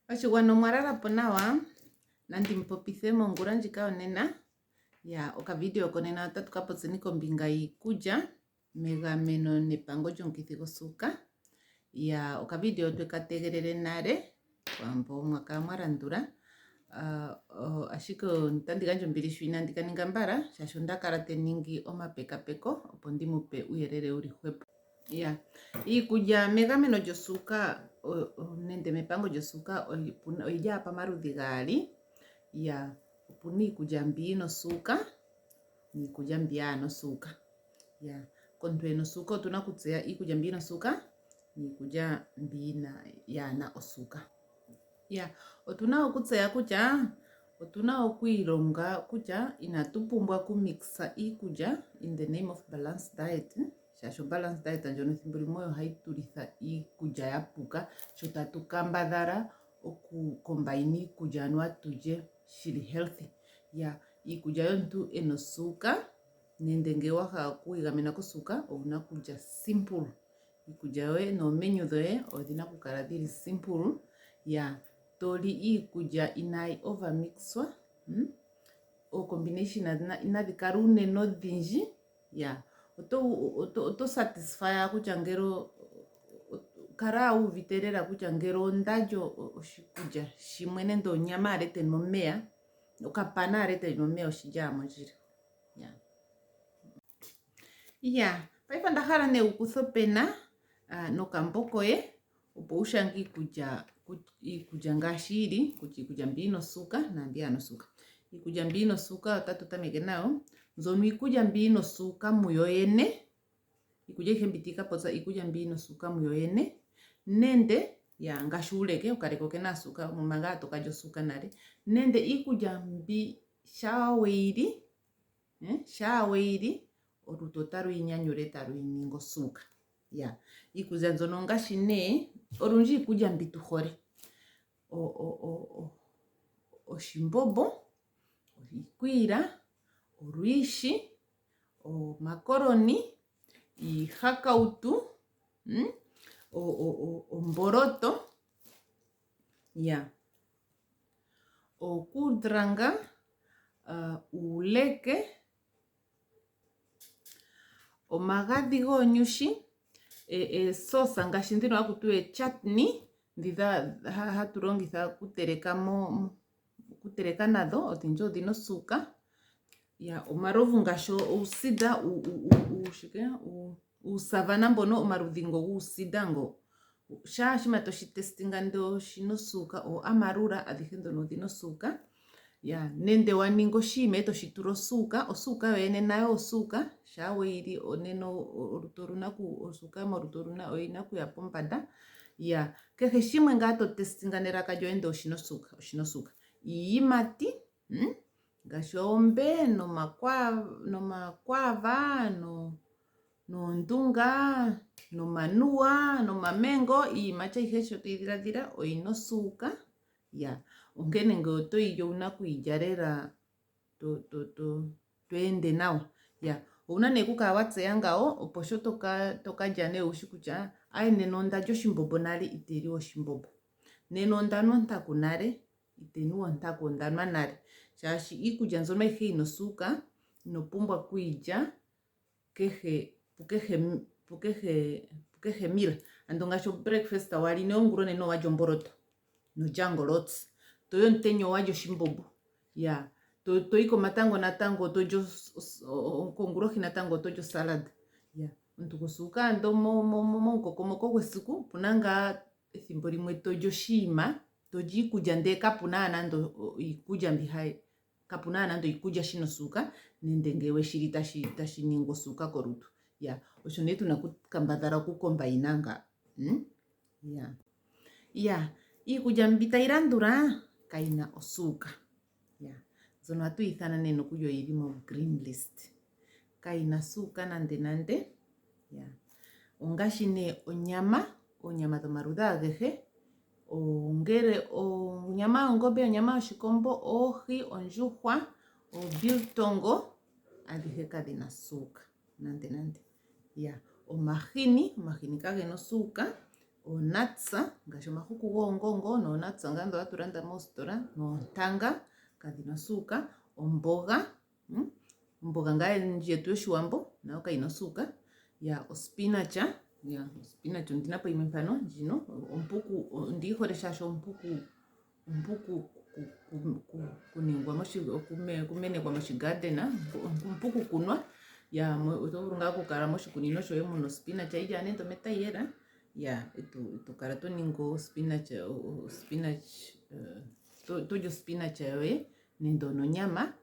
Oshigwana omwa lala po nawa? Nandi mu popithe mongula ndjika yonena. Ya okavidio konena otatu ka popyeni kombinga yiikulya megameno nepango lyomukithi gosuuka. Ya okavidio otwe ka tegelele nale kwaambo mwa kala mwa landula. Uh, uh, ashike otandi gandja ombili sho inandi ka ninga mbala shaashi onda kala te ningi omapekapeko opo ndi mu pe uuyelele wu li hwepo. Ya iikulya megameno lyosuuka nende mepango lyosuuka oyi li pamaludhi gaali. Ya opuna iikulya mbi yi na osuuka niikulya mbi yaa na osuuka. Ya komuntu e na osuuka otuna okutseya iikulya mbi yi na osuuka niikulya mbi yaa na osuuka. Ya otuna okutseya kutya otuna okwiilonga kutya inatu pumbwa okumixa iikulya in the name of balanced diet shaashi obalance diet ndjono ethimbo limwe oyo hayi tulitha iikulya ya puka sho tatu kambadhala okukombaina iikulya anuwa tulye shili healthy. Ya iikulya yomuntu ena osuuka nende ngele wa hala okwiigamena kosuuka owuna okulya simple. Iikulya yoye noomenu dhoye odhina okukala dhili simple. Ya toli iikulya inaayi overmixwa hmm? Oocombination inadhi kala unene odhindji ya oto, oto, oto satisfy kutya ngele kala wu uvite lela kutya ngele onda li oshikulya shimwe nende onyama ale te nu omeya okapana ale te nu omeya oshili owala mondjila. Ya ya paife onda hala nee wu kuthe opena nokambo koye opo wu shange iikulya iikulya ngaashi yi li kutya iikulya mbi yi na osuuka naambi yaa na osuuka. Iikulya mbi yi na osuuka otatu tameke nayo mbyono iikulya mbi yi na osuuka muyo yene, iikulya ayihe mbi tayi ka popya iikulya mbi yi na osuuka muyo yene nende ya ngaashi uuleke, okaleke oke na osuuka manga to kalya osuuka nale nende iikulya mbi shaa weyi li eh, shaa weyi li olutu otalu yi nyanyula e talu yi ningi osuuka. Ya iikulya mbyono ongaashi nee olundji iikulya mbi tu hole oshimbombo, iikwiila, olwiishi, omakoloni, iihakautu, hmm, omboloto, ya okuudrang, uuleke Omagadhi goonyushi, eesosa ngaashi ndhino haku tiwa eechatni ndhi hatu longitha okuteleka mo okuteleka nadho odhindji odhina osuuka. Ya omalovu ngaashi ousida uushike uusavana mbono omaludhi ngo guusida ngo shaa shima toshi testinga ndele oshina osuuka o amarula adhihe ndhono odhina osuuka. Ya nende wa ningi oshinima e toshi tula osuuka, osuuka yoyene nayo osuuka shaa weyi li nena olutu oluna osuuka molutu oluna oyina okuya pombanda. Ya kehe shimwe ngaa to testinga nelaka lyoye ndele oshina osuuka oshina osuuka. Iiyimati hmm? ngaashi oombe nomakwaava no noondunga nomanuwa nomamengo iiyimati ayihe sho toyi dhiladhila oyina osuuka ya onkene ngele oto yi li owuna okuyilya lela to to to to ende nawa ya owuna nee okukala wa tseya ngawo opo sho toka toka lya nee owushi kutya aye nena onda lya oshimbombo nale ite li we oshimbombo nena onda nwa ontaku nale ite nu we ontaku onda nwa nale shaashi iikulya mbyono ayihe yina osuuka ino pumbwa okuyilya kehe pukehe pukehe pukehe meal ando ngaashi obreakfast wali nee ongula onene owalya omboloto noJango Lots toyi omutenya owalya oshimbombo ya toyi komatango natango otolya kongulohi natango otolya osalad ya omuntu kusuuka ando momukokomoko gwesiku opuna ngaa ethimbo limwe tolya oshinima tolya iikulya ndele kapuna nando iikulya mbi hayi Kapu na nando iikulya shi na osuuka nende ngele we shi li tashi tashi ningi osuuka kolutu. Ya, osho nee tu na okukambadhala okukombaina nga. Hmm? Ya. Ya, iikulya mbi tayi landula kayi na osuuka. Ya, mbyono ohatu yi ithana nee nokuli oyi li mo green list. Kayi na suuka nande nande. Ya. Ongaashi nee onyama, oonyama dhomaludhi agehe ongele onyama yongombe, onyama yoshikombo, oohi, ondjuhwa, obiltongo adhihe kadhi na suuka nande nande. Ya omahini, omahini kage na osuuka. Onuts ngaashi omahuku goongongo noonuts ngaa ndho hatu landa moositola noontanga kadhi na osuuka. Omboga, omboga ngaa yetu yOshiwambo nayo kayi na osuuka. Ya ospinach, ya ospinach ondi na po yimwe mpano ndjino ompu ondi yi hole shaashi ompu ompu kuningwa okumenekwa moshigarden, ompu kukunwa. Ya oto vulu ngaa okukala moshikunino shoye muna ospinach yi li nande ometaiyela. Ya eto kala to ningi ospinach, ospinach to li ospinach yoye nende ononyama.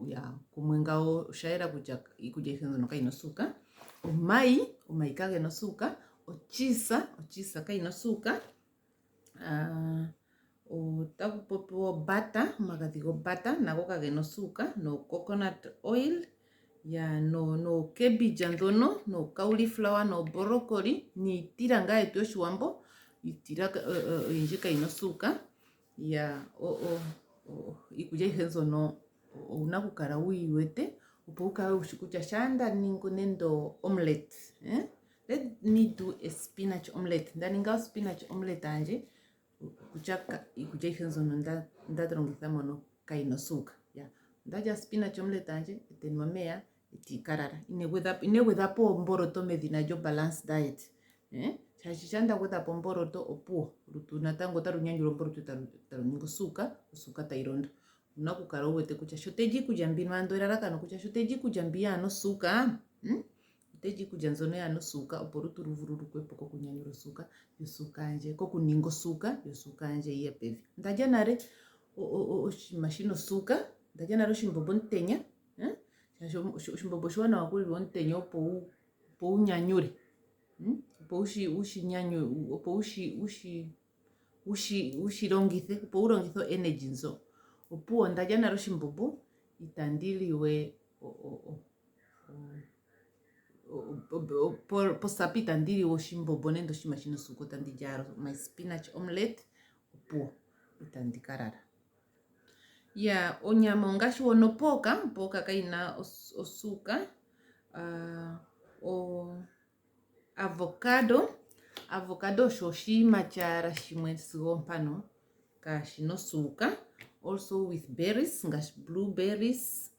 Ya kumwe ngawo osha yela kutya iikulya ayihe mbyono kayi na osuuka. Omayi, omayi kage na osuuka. Ocheese, ocheese kayi na osuuka. Otaku popiwa obutter, omagadhi gobutter nago kage na osuuka no coconut oil. Ya no cabbage ndhono no cauliflower no broccoli niitila ngaa yetu yOshiwambo. Iitila oyindji kayi na osuuka. Ya iikulya ayihe mbyono owuna okukala wuyi wete opo wu kale wushi kutya shaa nda ningi nande omelette, let me do a spinach omelette. Nda ninga ospinach omelette yandje kutya iikulya ayihe mbyono nda longitha mono kayi na osuuka. Ya onda lya spinach omelette yandje ete nu omeya etii ka lala. Ine gwedha po omboloto medhina lyo balance diet. Shaashi shaa nda gwedha po omboloto opuwo olutu natango otalu nyanyula omboloto etalu ningi osuuka, osuuka tayi londo. Owuna okukala wu wete kutya sho te li iikulya mbino ando elalakano kutya sho te li iikulya mbi yaana osuuka, ote li iikulya mbyono yaana osuuka opo olutu lu vululukwe po kokunyanyula osuuka yosuuka yandje kokuninga osuuka yosuuka yandje yiye pevi. Onda lya nale oshinima shina osuuka, onda lya nale oshimbombo omutenya, shaashi oshimbombo oshiwanawa okuliwa omutenya opo wu nyanyule, opo opo wushi longithe, opo wu longithe o energy nzo. Opuwo onda lya nale oshimbombo itandi li we posapa itandi li we oshimbombo nenge oshinima shina osuuka otandi li owala my spinach omelette opuwo etandi ka lala. Ya onyama ongaashi wo nopork, opork kayina osuuka. Avocado, avocado osho oshinima owala shimwe sigo oompano kaashina osuuka. Also with berries ngaashi blueberries,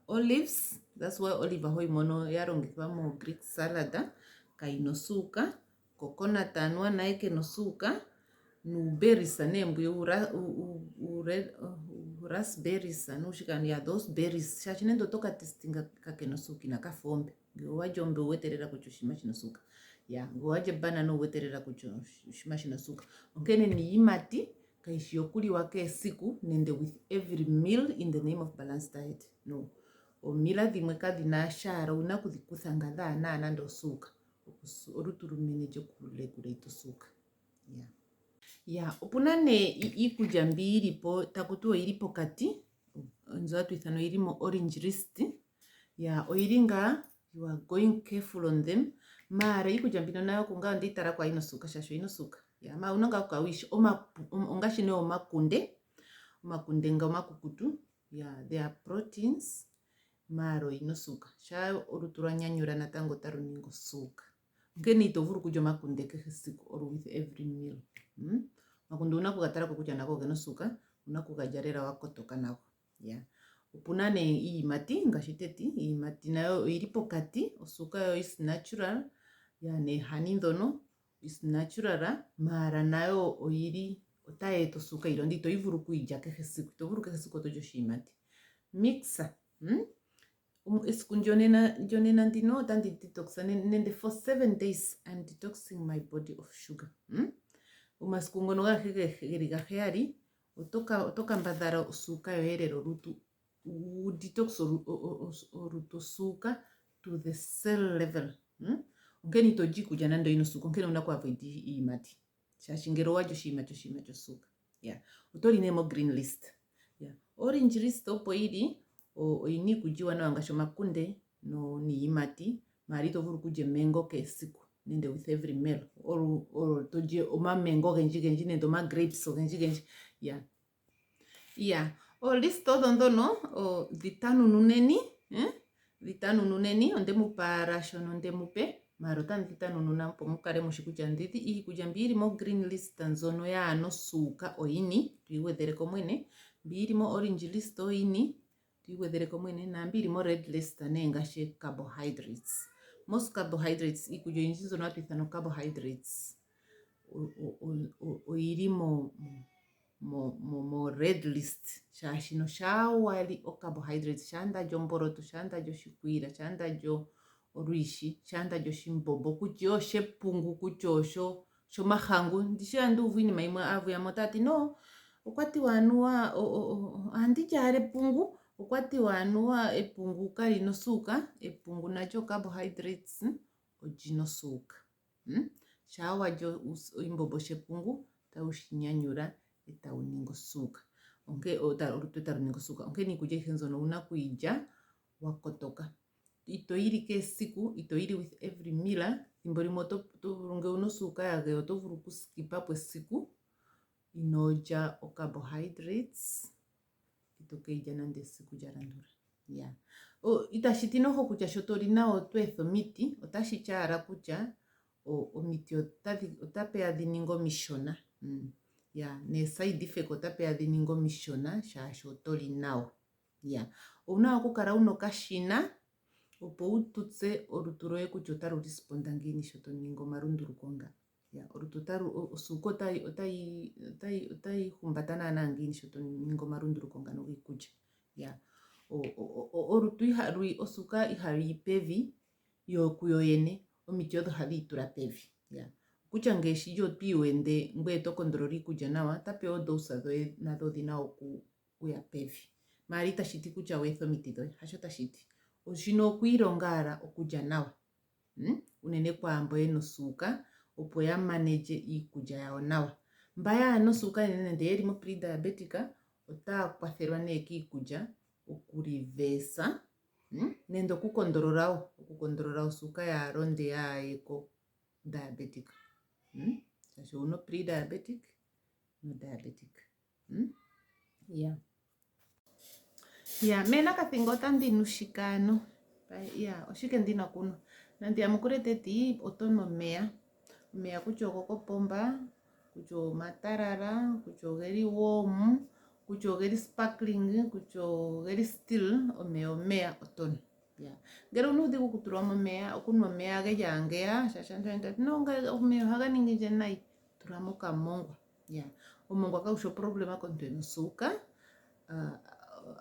olives, that's why olive hoyi mono ya longithwa mo Greek salad kayina osuuka. Coconut anuwa naye kena osuuka nuuberries nee mbwiya raspberries nuushika ya those berries shaashi nande oto ka testinga kakena osuuka inaka fa oombe. Ngele owa li ombe owu wete lela kutya oshinima shina osuuka. Ya ngele owa li ebanana owu wete lela kutya oshinima shina osuuka. Onkene niiyimati kayishi yokuliwa kehe esiku nenge with every meal in the name of balanced diet. No. Oomila dhimwe kadhina shaala owuna okudhi kutha nga dhaana nande osuuka opo olutu lu mene lyoku regulate osuuka. Ya. Ya opuna nee iikulya mbi yili po taku tiwa oyili pokati mbyo hatu ithana oyili mo orange list. Ya oyili ngaa you are going careful on them. Maala iikulya mbino nayo kungawo ondeyi tala ko ayina osuuka shaashi oyina osuuka. Ya maala owuna ngaa okukala wuyishi ongaashi nee omakunde, omakunde nga omakukutu ya they are proteins maala oyina osuuka. Shaa olutu lwa nyanyula natango otalu ningi osuuka. Onkene ito vulu okulya omakunde kehe esiku or with every meal. Omakunde owuna okuga tala ko kutya nago ogena osuuka, owuna okuga lya lela wa kotoka nago. Ya opuna nee iiyimati ngaashi teti iiyimati nayo oyili pokati, osuuka yayo is natural. Ya neehani ndhono is natural maala nayo oyili otayi eta osuuka yi londe itoyi vulu okuyi lya kehe esiku, ito vulu kehe esiku oto li oshiyimati. Mixer, Esiku lyonena lyonena ndino otandi detox nende for 7 days I'm detoxing my body of sugar. Omasiku ngono agehe geli gaheyali oto kambadhala osuuka yoye lela olutu wu detox olutu osuuka to the cell level. Onkene ito li iikulya nande oyina osuuka onkene owuna oku avoid iiyimati shaashi ngele owa li oshiyimati oshiyimati osuuka. Ya oto li nee mo green list. Ya orange list opo yili oyina iikulya iiwanawa ngaashi omakunde niiyimati maala ito vulu okulya emengo kehe esiku nenge with every meal or to li omamengo ogendji gendji nenge omagrapes ogendji gendji. Ya ya oolist odho ndhono dhi tanununeni, dhi tanununeni onde mu pa owala shono nde mu pe. Maala otandi dhi tanununa opo mu kale mushi kutya ndhidhi iikulya mbi yili mo green list nzono yaana osuuka oyini, tu igwedhele ko mwene. Mbi yili mo orange list oyini, tu igwedhele ko mwene. Naambi yili mo red list nee ngaashi carbohydrates. Most carbohydrates, iikulya oyindji mbyono hatu ithana carbohydrates oyili mo mo red list shaashino shaa wali o carbohydrates shaa nda li omboloto shaa nda li oshikwiila shaa nda li olwiishi shaa nda li oshimbombo kutya oshepungu kutya osho shomahangu ndishi ohandi uvu iinima yimwe aavu yamwe otaya ti no okwa tiwa anuwa ohandi li owala epungu okwa tiwa anuwa epungu kali na osuuka epungu nalyo carbohydrates olina osuuka hmm? Shaa walya oshimbombo shepungu otawu shi nyanyula e tawu ningi osuuka. Onkee olutu e talu ningi osuuka. Onkene iikulya ayihe mbyono owuna okuyi lya wa kotoka. Ito yi li kehe esiku, ito yi li with every meal. Thimbo limwe oto vulu ngele owuna osuuka ya geya oto vulu okuskipa po esiku inoo lya ocarbohydrates. Ito ke yi lya nande esiku lya landula. Ya. Itashi ti noho kutya sho to li nawa oto etha omiti, otashi ti owala kutya omiti otapeya dhi ninge omishona. Mm. Ya, nee side effect otapeya dhi ninge omishona shaashi oto li nawa. Ya. Owuna okukala wuna okashina opo wu tutse olutu lwoye kutya otalu responda ngiini sho to ningi omalunduluko nga. Ya, olutu otalu, osuuka otayi, otayi, otayi, otayi humbata naanaa ngiini sho to ningi omalunduluko ngano giikulya. Ya, olutu ihalu yi, osuuka ihayi yi pevi yo kuyo yene, omiti odho hadhi yi tula pevi. Ya, kutya ngele shili otwi iwende ngoye to kondolola iikulya nawa, otapewa oodose dhoye nadho odhina okuya pevi. Maala itashi ti kutya weetha omiti dhoye, hasho tashi ti. Shino okwiilonga owala okulya nawa. Hmm? Unene kwaambo yena osuuka opo ya manage iikulya yawo nawa. Mba yaana osuuka nande yeli mo pre-diabetic otaya kwathelwa nee kiikulya okurivesa hmm? Nende okukondolola wo okukondolola osuuka yaalonde yaaye ko diabetic hmm? Shaashi owuna pre-diabetic no diabetic hmm? Yeah. Ya, me Nakathingo otandi nu shike ano? Ya, oshike ndina okunwa? Nandi yamukule te ti oto nu omeya. Omeya kutya ogokopomba, kutya omatalala, kutya ogeli warm, kutya ogeli sparkling, kutya ogeli still, omeya omeya oto nu. Ya. Ngele owuna uudhigu okutula mo omeya, okunwa omeya geli angeya, shaashi aantu oyendji taya ti no omeya ohaga ningi ndje nayi. Tula mo okamongwa. Ya. Omongwa kagu shi oproblema komuntu ena osuuka.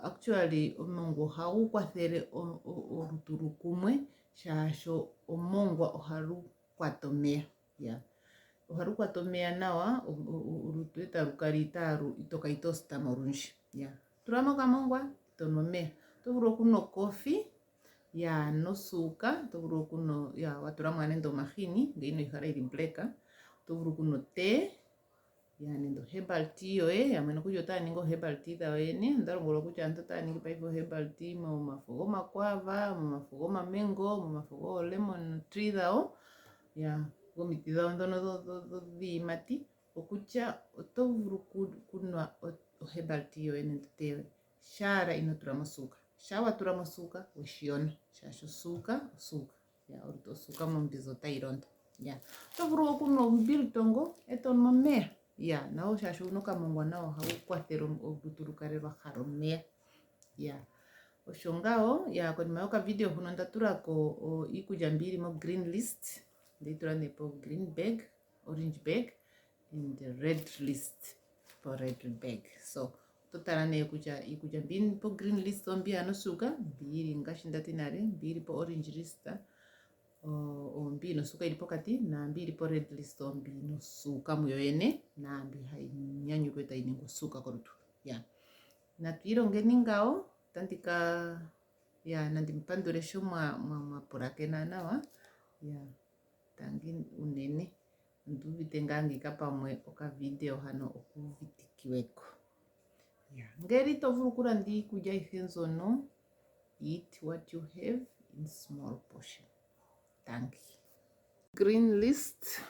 Actually omongwa ohagu kwathele olutu lu kumwe shaashi omongwa ohalu kwata omeya. Ya. Ohalu kwata omeya nawa olutu e talu kala itaalu ito kala itoo sitama olundji. Ya. Tula mo okamongwa to nu omeya. Oto vulu okunwa okofi ya nosuuka, oto vulu okunwa ya wa tula mo nande omahini ngele inoyi hala yili black. Oto vulu okunwa otee ya nende oherbal tea yoye. Yamwe nokuli otaya ningi oherbal tea dhawo yene. Onda lombwelwa kutya aantu otaya ningi paife oherbal tea momafo gomakwaava, momafo gomamengo, momafo goolemon tree dhawo, ya gomiti dhawo ndhono dhiiyimati. Okutya oto vulu kunwa oherbal tea yoye nende otee yoye shaala ino tula mo osuuka. Shaa wa tula mo osuuka weshi yona, shaashi osuuka osuuka. Ya, osuuka mombinzi otayi londo. Ya, oto vulu okunwa ombiltongo e to nu omeya. Ya, nawo shaashi owuna okamongwa nawo ohawu kwathele olutu lu kale lwa hala omeya. Ya, osho ngawo. Ya, konima yokavidio huno onda tula ko iikulya mbi yili mo green list. Ndeyi tula nee po green bag, orange bag and the red list po red bag. So oto tala nee kutya iikulya mbi yili po green list ombi yaa nosuuka, mbi yili ngaashi ndati nale, mbi yili po orange list ombi yina osuuka yili pokati, naambi yili po red list ombi yina osuuka muyo yene, naambi hayi nyanyulwa etayi ningi osuuka kolutu. Ya, natu ilongeni ngawo. Otandi ka ya nandi mu pandule sho mwa mwa pulakena nawa. Ya, tangi unene. Ondu uvite ngaa ngiika pamwe okavideo hano okuuvitikiweko. Ya, ngele ito vulu okulanda iikulya ayihe mbyono, eat what you have in small portion. Tangi. Green list.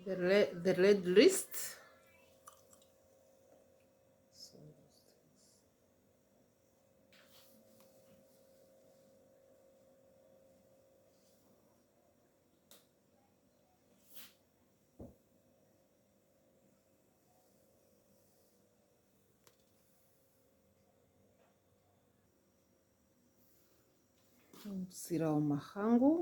The, re the red list. So Uusila womahangu.